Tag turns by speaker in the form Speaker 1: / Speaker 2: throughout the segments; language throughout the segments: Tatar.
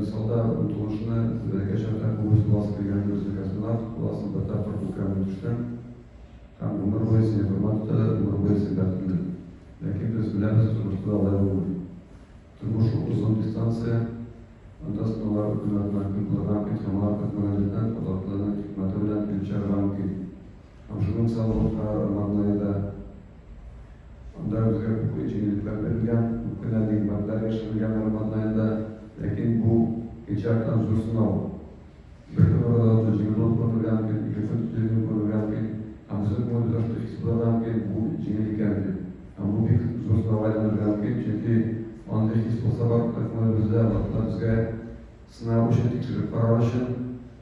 Speaker 1: мисалда омтылышны бәләкәй чактан күбесе буласы килгән үзен космонавт буласың, бер тапкыр күкрәгемә төштем һәм гомер буе сине хөрмәт итә, гомер буе син бәхетле. Ләкин без беләбез, тормышта да алай булмый. Тормыш ул озын дистанция, анда сынаулар көн артыннан көн булырга мөмкин һәм алар көтмәгәнлектән Аллаһ хикмәте белән килеп чыгарга мөмкин. Һәм шуның мисалы булып тора Рамазан ае да. Анда безгә күп җиңеллекләр бирелгән, күп кенә нигъмәтләр яшерелгән Рамазан аенда. Ләкин бу икенче яктан зур сынау. Бер көн арада ул җиңел булып күренергә мөмкин, ике көн җиңел күренергә мөмкин. Һәм безнең күңелебездә шундый хис булырга мөмкин, бу җиңел икән дип. Һәм бу бик зур сынауга әйләнергә мөмкин, чөнки андый хис булса бар күңелебездә, Аллаһ безгә Сынау өчен, тикшереп карар өчен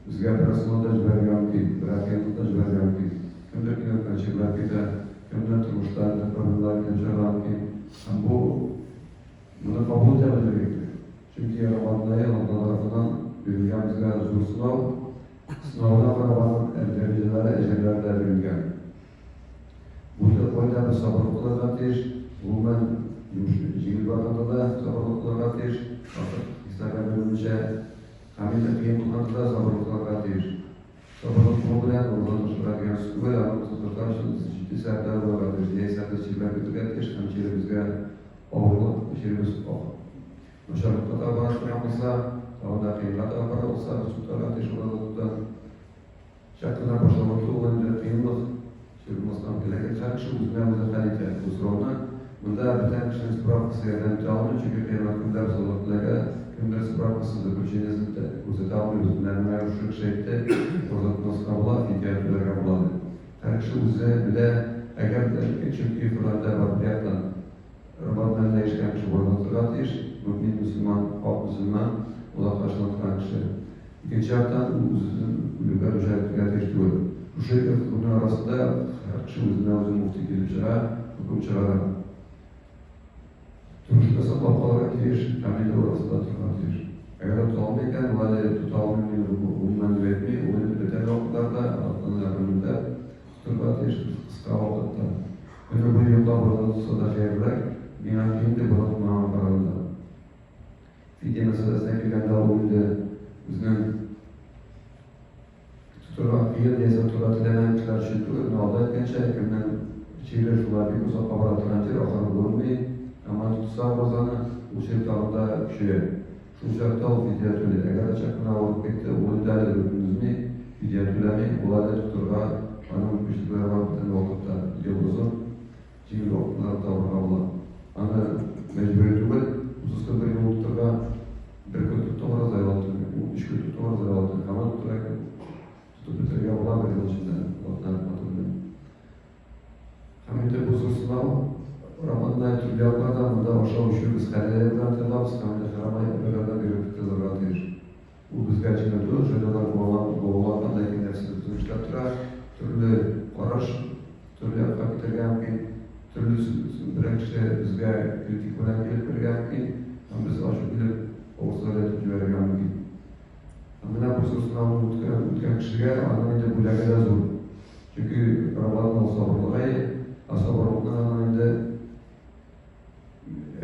Speaker 1: безгә берәр сынау да җибәрергә мөмкин, берәр кыенлык та җибәрергә мөмкин. Кемдер кинәт чирләп китә, кемдер тормышта инде проблемалар килеп чыгарга мөмкин. Һәм бу моны кабул итә белергә кирәк. Чөнки Рамазан ае Аллаһ тарафыннан бирелгән безгә зур сынау. Сынауына карап аның дәрәҗәләре, әҗерләре дә бирелгән. Бу кайда без сабырлык кылырга тиеш, гомумән, йомыш җиңел барганда да сабырлык кылырга тиеш, артык хисләргә бирелмичә, һәм инде кыен булганда да сабырлык кылырга тиеш. Сабырлык кылу белән ураза тотырга дигән сүз түгел, аны тотар өчен җитди сәбәпләр булырга тиеш, яисә без чирләп китәргә тиеш һәм чиребезгә авырлык, чиребез начарлыкка таба бара торган булса, тагын да кыенга таба бара булса, без туктарга тиеш ураза тотудан. Чак кына башлавы ул инде кыенлык чыгмастан килә. Ләкин һәр кеше үзенә үзе хәл итә бу сорауны. Монда бүтән кешенең справкасы ярдәм итә алмый, чөнки кыямәт көнендә без Аллаһ Тәгаләгә кемдер справкасын, заключениесен күрсәтә алмыйбыз. Менә миңа шушы кеше әйтте, ураза тотмаска була, фидия түләргә була дип. Һәр кеше үзе белә, әгәр дә, чөнки Коръәндә бар бер яктан, Рамазан аенда яшәгән кеше ураза тотарга тиеш, мөэмин мөселман, хак мөселман, Аллаһка ышана торган кеше. Икенче яктан, ул үз-үзен үлемгә дучар итәргә тиеш түгел. Шушы ике хөкемнең арасында һәр кеше үзеннән-үзе мөфти килеп чыга, хөкем чыгара. Тормышны саклап калырга тиеш һәм инде ураза да тотарга тиеш. Әгәр дә тота алмый икән, ул әле тота алмыйм мин гомумән дип әйтми, ул инде бүтән вакытларда Аллаһның әмерендә тотарга тиеш кыска вакытта. Көне буе йоклап ураза тотса да хәерлерәк, миңа кыен дип ураза тотмаганга караганда. Фидия мәсьәләсенә килгәндә, ул инде үзенең тотырга кыен яисә тотырга теләмәгән кешеләр өчен түгел, менә алда әйткәнчә, кемнең чире шулай бик озакка бара торган чир, ахыры күренми, һәм аны тотса уразаны, ул чир тагын да көчәя. Шул чакта ул фидия түли. Әгәр дә чак кына авырып китте, ул инде әле бөтен өзми, фидия түләми, ул әле тотырга аның мөмкинчелекләре бар бөтен вакытта. Ел озын, җиңел вакытлар табырга була. Аны мәҗбүри түгел, 30 көн бер юлы тотырга, бер көн тоттың ураза ялаттың, өч көн тоттың ураза ялаттың, һаман тотырга, тотып бетерергә була бер ел эчендә, Аллаһның рәхмәте белән. Һәм инде бу зур сынау романда төрле яклардан монда ашау-эчү без хәләл әйберләрне тыелабыз һәм инде хәрам әйберләрдән бигрәк тә тыелырга тиеш. Ул безгә җиңел түгел, шайтаннар буаланган, ләкин нәфсебез безне эшләп тора, төрле караш, төрле якка китәргә мөмкин, төрле берәр кеше безгә критика белән килеп керергә мөмкин, һәм без ачу килеп авыр сүзләр әйтеп җибәрергә мөмкин. Һәм менә бу зур сынауны үткән, үткән кешегә аның инде бүләге дә зур. Чөнки Рамазан ул сабырлык ае, ә сабырлыкның аның инде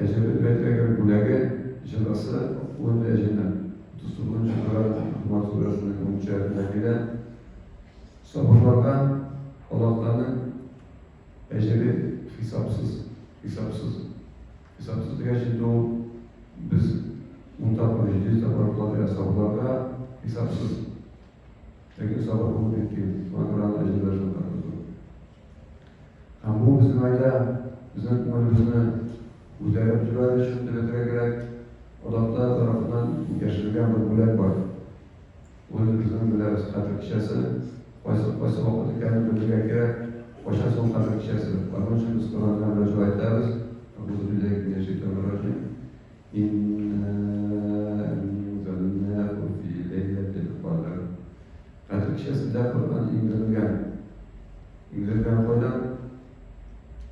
Speaker 1: әҗере дип әйтергә бүләге, җәзасы ул инде җәннәт. 39 нчы сүрә Локман сүрәсенең 10 нчы аятында килә. Сабырларга Аллаһ Тәгаләнең әҗере хисапсыз, хисапсыз. Хисапсыз дигәч инде ул без 10 тапкыр, 700 тапкыр кылабыз, ә сабырларга хисапсыз. Ләкин сабыр булу бик кыен. Шуңа күрә аны әҗерләр шулкадәр зур. Һәм бу безнең айда безнең күңелебезне күтәреп җибәрер өчен дип әйтергә кирәк, Аллаһ тарафыннан яшерелгән бер бүләк бар. Ул инде безнең беләбез кадер кичәсе, кайсы кайсы вакыт икәнен белергә кирәк, кайчан соң кадер кичәсе. Аның өчен без Коръәннән мөрәҗәгать итәбез. Әгъузу биллаһи минәш шайтанир раҗим. Инна әнзәлнәһу фи ләйләтил кадр. Кадер кичәсендә Коръән иңдерелгән. Иңдерелгән кайдан?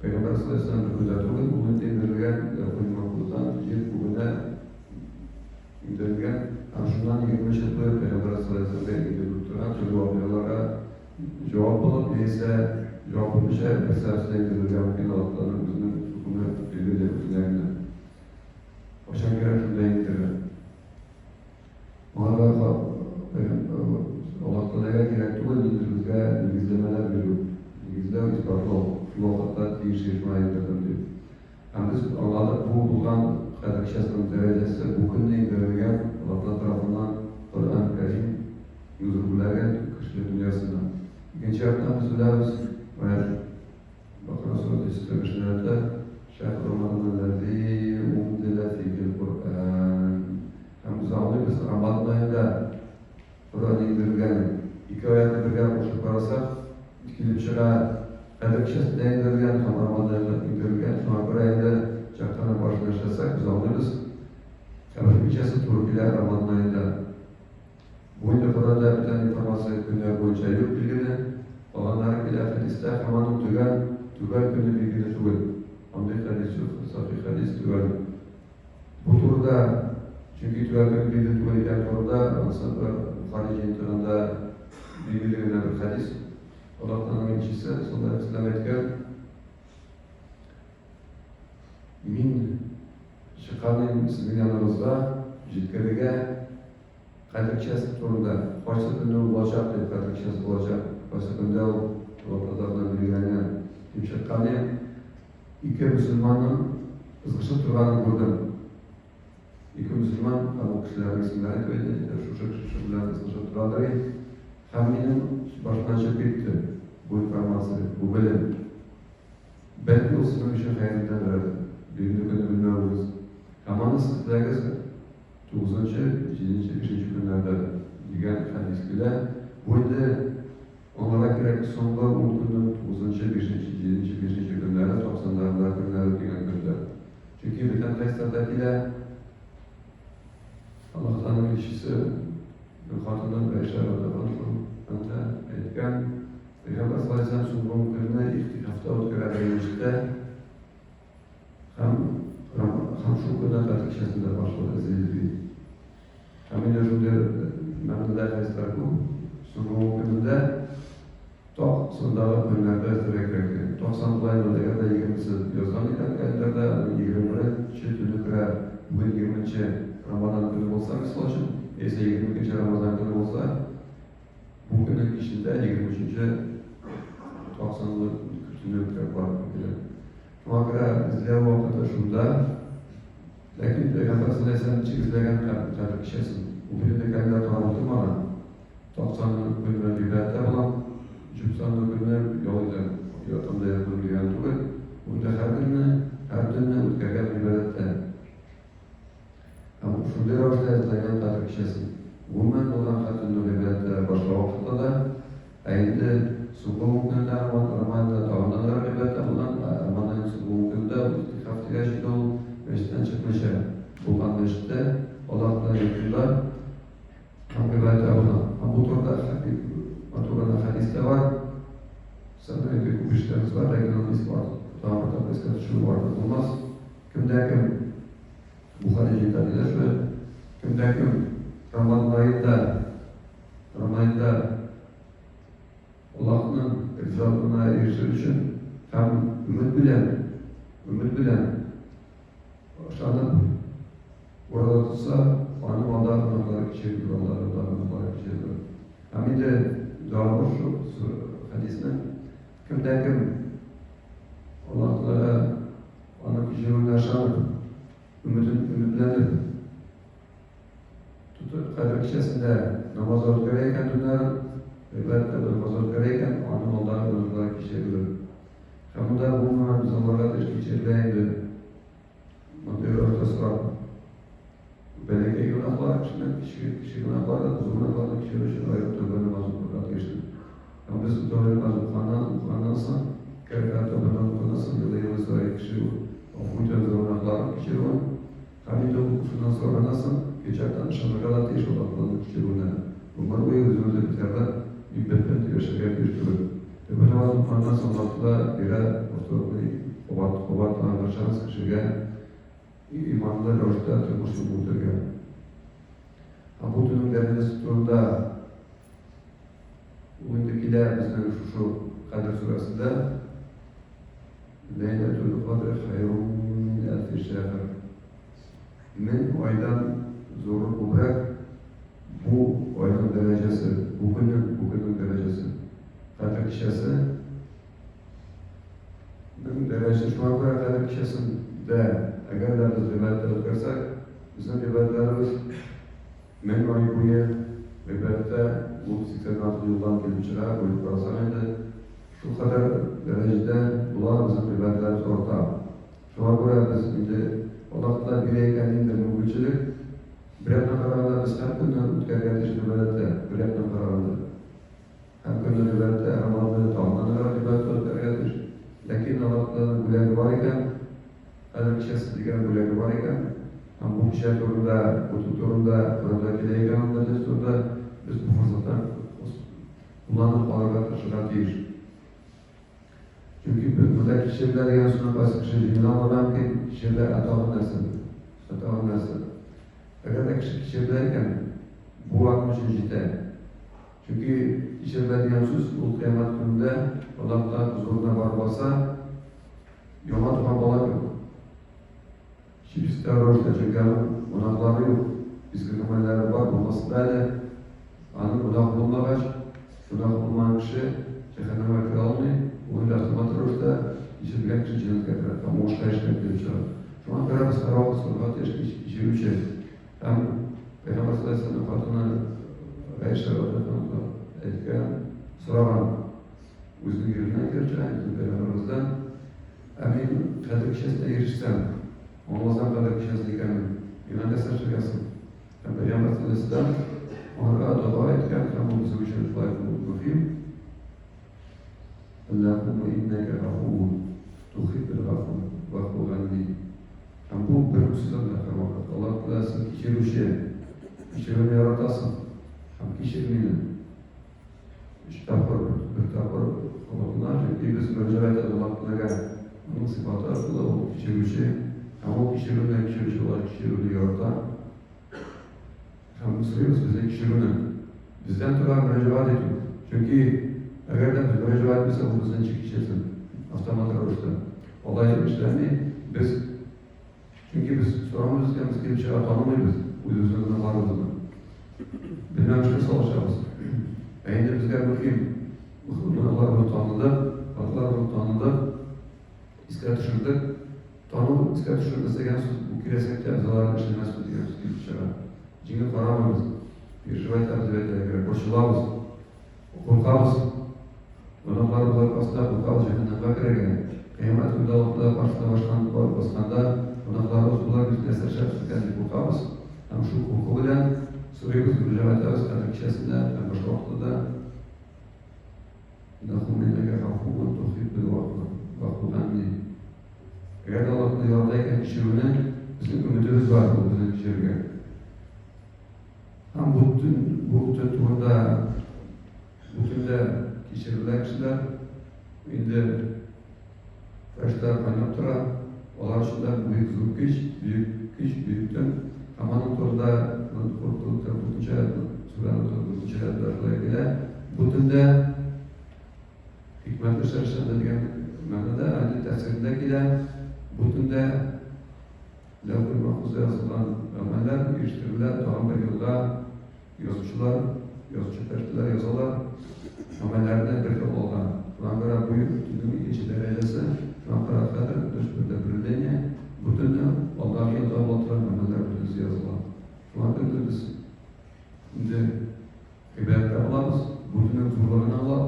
Speaker 1: Пәйгамбәр саллаллаһу алейһи вәсәлләм бер көндә түгел, ул инде иңдерелгән Ләүхил Мәхфуздан җир күгенә иңдерелгән һәм шуннан 23 ел буе Пәйгамбәр саллаллаһу алейһи вәсәлләмгә иңдерелеп торган төрле вакыйгаларга җавап булып, яисә җавап булмыйча бер сәбәпсез иңдерелергә мөмкин, Аллаһ Тәгаләнең үзенең хөкеме билгеле үзенә генә. Кайчан кирәк, шунда иңдерә. Һәм без аңладык, бу булган Кадер кичәсенең дәрәҗәсе бу көнне иңдерелгән Аллаһ тарафыннан Коръән Кәрим иң зур бүләге кешелек дөньясына. Икенче яктан без беләбез, менә Бакара сүрәсе 145 аятта Шәһр Рамазан аллази унзиля фихил Коръән. Һәм без аңлыйбыз, Рамазан аенда Коръән иңдерелгән. Ике аятны бергә кушып карасак, килеп чыга, Кадер кичәсендә иңдерелгән һәм Рамазан аенда иңдерелгән. Шуңа күрә инде чак кына башын эшләсәк, без аңлыйбыз, Кабер кичәсе туры килә Рамазан аенда. Бу инде Коръәндә бүтән информация көннәр буенча юк, билгеле. Калганнары килә хәдистә һәм аның төгәл, төгәл көне билгеле түгел. Андый хәдис юк, сахих хәдис төгәл. Бу турыда, чөнки төгәл көн билгеле түгел икән турыда, анысы бер Бухари җыентыгында билгеле генә бер хәдис. Аллаһның илчесе саллаллаһу алейһи вәсәлләм әйткән, Мин чыккан идем сезнең яныгызга җиткерергә Кадер кичәсе турында, кайсы көндә ул булачак дип, Кадер кичәсе булачак, кайсы көндә ул Аллаһ тарафыннан билгеләнгән дип чыккан идем. Ике мөселманның ызгышып торганын күрдем. Ике мөселман, һәм ул кешеләрнең исемнәрен әйтеп әйтә, шушы кеше белән ызгышып торадыр иде. Һәм минем башымнан чыгып китте бу информация, бу белем. Бәлки ул сезнең өчен хәерледәндер әле, билгеле көнне белмәвегез. Һәм аны сез эзләгез тугызынчы, җиденче, бишенче көннәрдә дигән хәдис килә. Бу инде аңларга кирәк, соңгы ун көннең тугызынчы, бишенче, җиденче, бишенче көннәре, токсаннарында көннәре дигән көндә. Чөнки бүтән хәдисләрдә килә, Аллаһ Тәгаләнең илчесе бер хатыны Гайшә радиаллаһу анха әйткән, Пәйгамбәр саллаллаһу алейһи вәсәлләм соңгы ун көнне игътикафта үткәрә дигән мәчеттә һәм һәм шул көнне Кадер кичәсен дә башлады эзли. Һәм инде шундый мәгънәдә хәдисләр күп. Соңгы ун көнендә ток сандагы көннәрдә эзләргә кирәк дигән. Ток сан болай инде, әгәр дә егермесе язган икән календарьда, аның 21нче төне керә. Бүген егерменче Рамазан көне булса, мисал өчен, яисә 22нче Рамазан көне булса, бу көннең кичендә 23нче ток санлы төне керә барып килә. Шуңа күрә эзләү вакыты шунда. Ләкин Пәйгамбәр саллаллаһу алейһи ва сәлләм ничек эзләгән Кадер кичәсен? Ул бит инде календарь карап утырмаган. Так санлы көнне гыйбадәттә булам, җөп санлы көнне ял итәм, ятам да йоклыйм дигән түгел. Ул инде һәр көнне, һәр төнне үткәргән гыйбадәттә. Һәм шундый рәвештә эзләгән Кадер кичәсен. Гомумән булган һәр төнне гыйбадәттә башка вакытта да, ә инде соңгы ун көндә Рамазанда тагын да ныграк гыйбадәттә булган, ә Рамазанның соңгы ун көнендә игътикаф дигәч инде ул мәчеттән чыкмыйча булган мәчеттә Аллаһ Тәгалә йортында һәм гыйбадәттә булган. Һәм бу турыда бик матур гына хәдис тә бар. Сезнең инде күп ишеткәнегез бар, ләкин аны искә тагын бер тапкыр искә төшерү артык булмас. Кемдә кем Бухари җитәкләре шулай. Кемдә кем Рамазан аенда Рамазан аенда Аллаһның ризалыгына ирешер өчен һәм өмет белән, өмет белән ышанып ураза тотса, аның алдагы гөнаһлары кичерелер, алдагы гөнаһлары кичерелер. Һәм инде дәвамы шул хәдиснең кемдә кем Аллаһ Тәгалә аның кичерүенә ышанып, өметен өметләнеп, тотып, Кадер кичәсендә намаз үткәрә икән төннәрен, гыйбадәттә намаз үткәрә икән, аның алдагы гөнаһлары кичерелер. Һәм монда гомумән без аңларга тиеш кичерелә инде. Мондый рәвештә сорап, бәләкәй гөнаһлар кешенең кече кече гөнаһлары, зур гөнаһларны кичерү өчен аерым тәүбә намазы укырга тиешле. Һәм без тәүбә намазы укыганнан укыганнан соң, ике рәкәгать тәүбә намазы укыганнан соң, елый-елый сорый кеше гафу итүен, зур гөнаһларын кичерүен. Һәм инде ул шуннан сораганнан соң, икенче яктан ышанырга да тиеш Аллаһ Тәгаләнең кичерүенә. Гомер буе үзен-үзе битәрләп, мин беттем дип яшәргә тиеш түгел. Тәүбә намазын укыганнан соң Аллаһ Тәгалә бирә повторный кабат, кабат тагын бер шанс кешегә иманлы рәвештә тормыш юлын үтәргә. Һәм бу төннең дәрәҗәсе турында ул инде килә безнең шушы Кадер сүрәсендә. Ләйләтүл кадр хәйрун мин әлфи шәһр. Мең айдан зуры күбрәк бу айның дәрәҗәсе, бу көннең, бу көннең дәрәҗәсе. Кадер кичәсе нең дәрәҗәсе. Шуңа күрә Кадер кичәсен дә, әгәр дә без гыйбадәттә үткәрсәк, безнең гыйбадәтләребез 1000 ай буе гыйбадәттә ул 86 елдан килеп чыга, бүлеп карасаң инде, шул кадәр дәрәҗәдә була безнең гыйбадәтләребез арта. Шуңа күрә без инде Аллаһ Тәгалә бирә икән инде мөмкинчелек, бер яктан караганда без һәр көнне үткәрергә тиеш гыйбадәттә, бер яктан караганда. Һәр көнне гыйбадәттә, Рамазан көне тагын да ныграк гыйбадәт үткәрергә тиеш. Ләкин Аллаһ Тәгаләнең бүләге бар икән, Кадер кичәсе дигән бүләге бар икән, һәм бу кичә турында, бу төн турында Коръәндә килә икән ул мәҗлес турында, без бу форсаттан кулланып калырга тырышырга тиеш. Чөнки без монда кичерелә дигән сүзне кайсы кеше җиңел аңларга мөмкин, кичерелә, ә тагын нәрсә? Ә тагын нәрсә? Әгәр дә кеше кичерелә икән, бу аның өчен җитә. Чөнки кичерелә дигән сүз ул кыямәт көнендә Аллаһ Тәгалә хозурына барып баса, яңа туган бала кебек. Чип-чиста рәвештә, чөнки аның гөнаһлары юк, изге гамәлләре бар булмаса да әле, аның гөнаһы булмагач, гөнаһы булмаган кеше җәһәннәмгә керә алмый, ул инде автомат рәвештә кичерелгән кеше җәннәткә керә һәм уңышка ирешкән килеп чыга. Шуңа күрә без һәрвакыт сорарга тиеш кичерүче. Һәм Пәйгамбәр саллаллаһу алейһи вәсәлләмнең хатыны Гайшә радиаллаһу анһа әйткән, сораган, үзенең иреннән килеп чыга, инде пәйгамбәребездән, ә мин кадер кичәсенә ирешсәм, аңласам кадер кичәсе икәнен, миңа нәрсә эшләргә соң? Һәм пәйгамбәр саллаллаһу алейһи вәсәлләм аңарга дога әйткән, һәм ул безнең өчен шулай мөһим. Аллаһумма иннәкә гафуун тухиббул гафу вафу ганни. Һәм бу бер үк сүз анда һәрвакыт. Аллаһ Тәгалә син кичерүче, кичерүне яратасың һәм кичер мине. Өч тапкыр, бер тапкыр кабатлана, чөнки без мөрәҗәгать итәбез Аллаһ Тәгаләгә. Аның сыйфаты аркылы ул кичерүче, һәм ул кичерүне, кичерүче буларак кичерүне ярата. Һәм сорыйбыз безне кичерүне. Бездән тора мөрәҗәгать итү. Чөнки әгәр дә без мөрәҗәгать итмәсәк, ул безне ничек кичерсен? Автомат рәвештә. Алай эшләми. Без чөнки без сорамыйбыз икән, без килеп чыга танымыйбыз үз-үзебезнең гөнаһларыбызны. Белмәмешкә салышабыз. Ә инде безгә мөһим гөнаһларыбызны таныдык, хаталарыбызны таныдык, искә төшердек. Тану искә төшермәс дигән сүз, бу киләчәктә без аларны эшләмәсбез дигән сүз килеп чыга. Җиңел карамыйбыз, переживать итәбез дип әйтергә кирәк, борчылабыз, куркабыз. Гөнаһларыбыз аркасында куркабыз җәһәннәмгә керергә. Кыямәт көнендә Аллаһ Тәгалә каршысына башкан басканда гөнаһларыбыз булыр бит, нәрсә эшләрбез икән дип куркабыз. Һәм шул курку белән сорыйбыз, мөрәҗәгать итәбез Кадер кичәсендә һәм башка вакытта да. Аллаһумма иннәкә гафуввун тухиббул гафва вафу ганни. Әгәр дә Аллаһ ярата икән кичерүне, безнең өметебез бар ул безне кичерергә. Һәм бу төн, бу төн турында бу төндә кичерелә кешеләр. Инде фәрештәләр кайнап тора. Алар өчен дә бу бик зур көч, бөек көч, бөек төн. Һәм аның турында 44 сүрәнең 44 аятында шулай килә. Бу төндә хикмәтле эшләр эшләнде дигән мәгънәдә, аның тәфсирендә килә. Бу төндә Ләүхел Мәхфузда язылган гамәлләр ирештерелә, тагын бер елга язучылар, язучы фәрештәләр язалар, гамәлләрне бер ел алга. Шуңа күрә бу төннең икенче дәрәҗәсе, шуңа күрә хәзер дөрес предопределение, бу төнне алдагы елда була торган гамәлләр бөтенесе языла. Шуңа күрә без инде гыйбадәттә булабыз, бу төннең зурлыгын аңлап,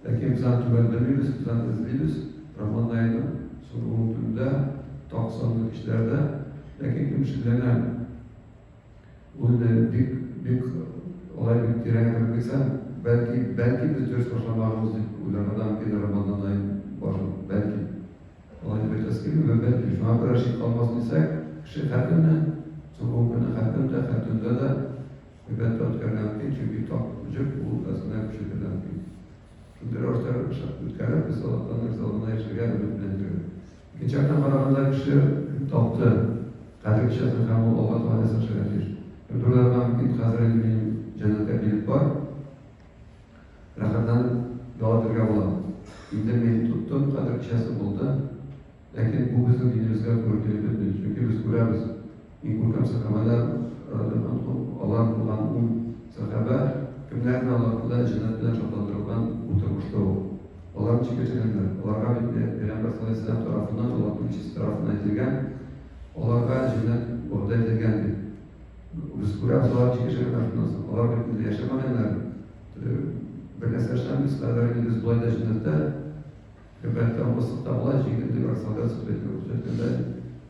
Speaker 1: ләкин без аны төгәл белмибез, без аны эзлибез. Рамазан аеның соңгы ун көнендә, так санлы кичләрдә, ләкин кем шикләнә, ул инде бик, бик алай бик тирәнгә кереп китсәң, бәлки, бәлки без дөрес башламаганбыз дип уйларга да мөмкин Рамазан аен башын, бәлки. Алай дип әйтәсе килми, бәлки. Шуңа күрә шик калмасын дисәк, кеше һәр көнне, соңгы ун көнне һәр көндә, һәр төндә дә гыйбадәт үткәрергә мөмкин, чөнки так җеп ул әзенә көчәйтергә мөмкин. Шундый рәвештә үткәреп, без Аллаһтан ризалыгына ирешергә өмет белән йөрергә. Икенче яктан караганда, кеше тапты кадер кичәсен һәм ул алга таба нәрсә эшләргә тиеш. Кемдер уйларга мөмкин, хәзер инде минем җәннәткә билет бар, рәхәтләнеп ял итәргә була. Инде мин тоттым, кадер кичәсе булды. Ләкин бу безнең динебезгә туры килеп бетми, чөнки без күрәбез, иң күркәм сәхабәләр, радиаллаһу анһум, алар булган ун сәхабә, кемнәрне Аллаһ Тәгалә җәннәт белән шатландырылган бу тормышта ук. Алар ничек яшәгәннәр? Аларга бит Пәйгамбәр саллаллаһу алейһи ва сәлләм тарафыннан Аллаһның Аллаһның илчесе тарафыннан әйтелгән, аларга җәннәт вәгъдә ителгән дип. Без күрәбез, алар ничек яшәгәннәр шуннан соң. Алар бит инде яшәмәгәннәр. Бер нәрсә эшләмибез, хәзер инде без болай да җәннәттә, гыйбадәттә булмасак та була, җиңел дип Арсланбек Сәфәров әйткәндә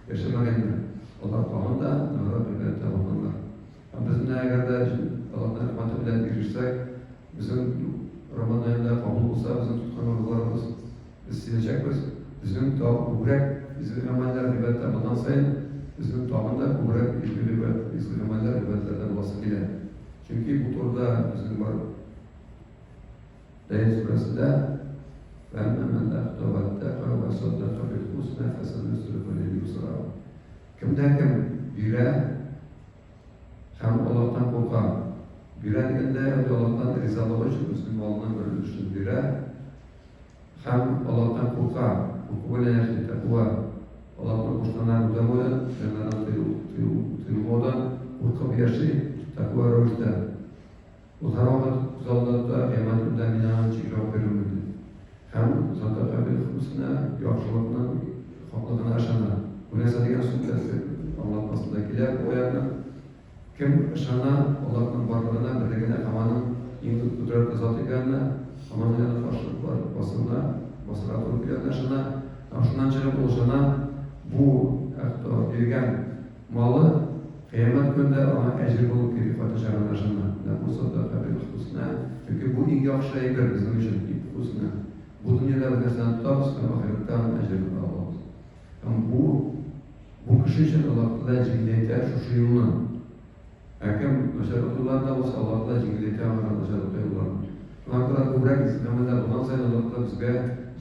Speaker 1: яшәмәгәннәр. Алар тагын да ныграк гыйбадәттә булганнар. Һәм без менә әгәр дә Аллаһның рәхмәте белән ирешсәк, безнең Рамазан аенда кабул булса, безнең тоткан уразаларыбыз, без сизәчәкбез, безнең тагы күбрәк изге гамәлләр, гыйбадәттә булган саен, безнең тагын да күбрәк изге гыйбадәт, изге гамәлләр, гыйбадәтләрдә буласы килә. Чөнки бу турыда безнең бар Дәйн сүрәсендә فأما من أعطى واتقى وصدق بالحسنى فسنيسره لليسرى. Кемдә кем бирә һәм Аллаһтан курка. Бирә дигәндә, инде Аллаһтан ризалыгы өчен үзенең малыннан бер өлешен бирә һәм Аллаһтан курка. Курку белән яши, тәкъва. Аллаһның кушканнарын үтәмәүдән, тыйганнардан тыелмаудан куркып яши, тәкъва рәвештә. Ул һәрвакыт күз алдында тота, кыямәт көнендә мин аңа ничек җавап бирермен дип. Һәм садака бил хөсна, яхшылыкның хаклыгына ышана. Бу нәрсә дигән сүз тәфсир аңлатмасында килә бу аятның. Кем ышана Аллаһның барлыгына, берлегенә һәм аның иң кодрәтле зат икәненә, һәм аның янына каршы басуына, басырга туры килүенә ышана, һәм шуннан чыгып ул ышана, бу биргән Малы Кыямәт көнендә аңа әҗер булып кире кайтачагына ышана. Менә бу садака бил хөсна. Чөнки бу иң яхшы әйбер безнең өчен, иң хөсна. Бу дөньяда без нәрсәне тотабыз һәм ахирәттә аның әҗерен алабыз. Һәм бу бу кеше өчен Аллаһ Тәгалә җиңеләйтә шушы юлны. Ә кем начарлык юлларында булса, Аллаһ Тәгалә җиңеләйтә аңа начарлык юлларын. Шуңа күрә күбрәк изге гамәлләр булган саен Аллаһ Тәгалә безгә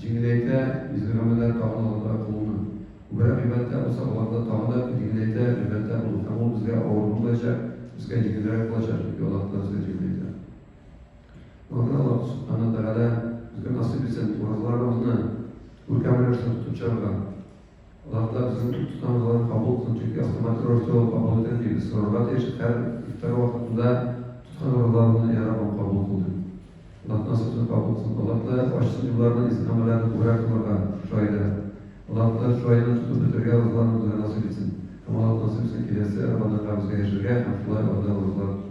Speaker 1: җиңеләйтә изге гамәлләр тагын алырга кылуны. Күбрәк гыйбадәттә булсак, Аллаһ Тәгалә тагын да җиңеләйтә, гыйбадәттә булу. Һәм ул безгә авыр булмаячак, безгә җиңелрәк булачак, чөнки Аллаһ Тәгалә безгә җиңеләйтә. Шуңа күрә Аллаһ Субхана Тәгалә безгә насыйп итсен уразаларыбызны күркәм рәвештә тотып чыгарга. Аллаһ Тәгалә безнең тоткан уразаларны кабул кылсын, чөнки автоматик рәвештә ул кабул ителми. Без сорарга тиеш, һәр ифтар вакытында тоткан уразаларыбызны, Я Раббым, кабул кыл дип. Аллаһ насыйп итсен, кабул кылсын. Аллаһ Тәгалә ачсын юлларны, изге гамәлләрне күбрәк кылырга шушы айда. Аллаһ Тәгалә шушы айны тотып бетерергә уразаларны безгә насыйп итсен. Һәм Аллаһ насыйп итсен киләсе Рамазанга безгә яшәргә һәм шулай анда уразалар тотарга.